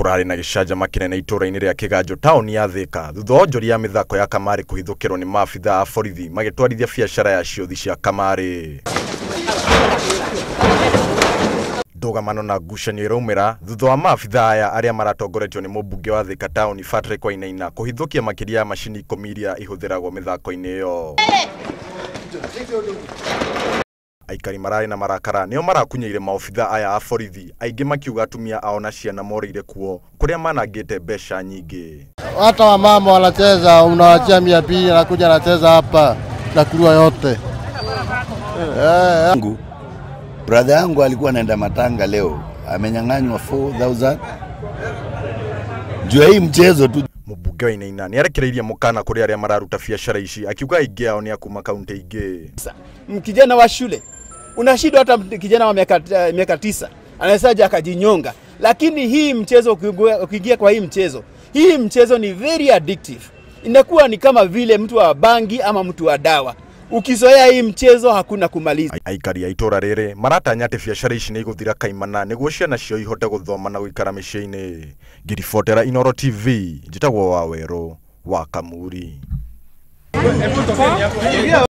Kũrarĩ na gĩcanjama kĩnene itũũra-inĩ rĩa Kĩganjo taũni ya Thĩka thutha wa onjoria a mĩthako ya kamarĩ kũhithũkĩrwo nĩ maabithaa a borithi magĩtwarithia biacara ya ciũthi cia kamarĩ. Ndũgamano na ngucanio iraumĩra thutha wa maabithaa aya arĩa maratongoretio nĩ mũmbunge wa Thĩka taũni Patrick Wainaina kũhithũkia makĩria ya macini 10 iria ihũthĩragwo mĩthako-inĩ ĩyo. Aikari mararĩ na marakara nĩo marakunyeire maobithaa aya a borithi, aingĩ makiuga atumia ao na ciana morĩire kuo kũrĩa manangĩte mbeca nyingĩ. Hata wamama wanacheza, unawachia 200 anakuja anacheza hapa na kurua yote. Brother yangu alikuwa anaenda matanga leo, amenyang'anywa 4000 juu ya hii mchezo tu. Mũmbunge Wainaina nĩarekereirie mũkana kũrĩ arĩa mararuta biacara ici akiuga aingĩ ao nĩ a kuma kaunti ingĩ. Kijana wa shule unashindwa, hata kijana wa miaka 9 anaweza akajinyonga, lakini hii mchezo ukiingia kwa hii mchezo ni very addictive. Inakuwa ni kama vile mtu wa bangi ama mtu wa dawa. Ukizoea hii mchezo hakuna kumaliza. Aikari a itũũra rĩrĩ maratanya atĩ biacara ici nĩ igũthira kaimana nĩguo ciana ciao ihote gũthoma na gũikara mĩciĩ-inĩ. Ngĩribotera Inooro TV, njĩtagwo Wawerũ wa Kamuri.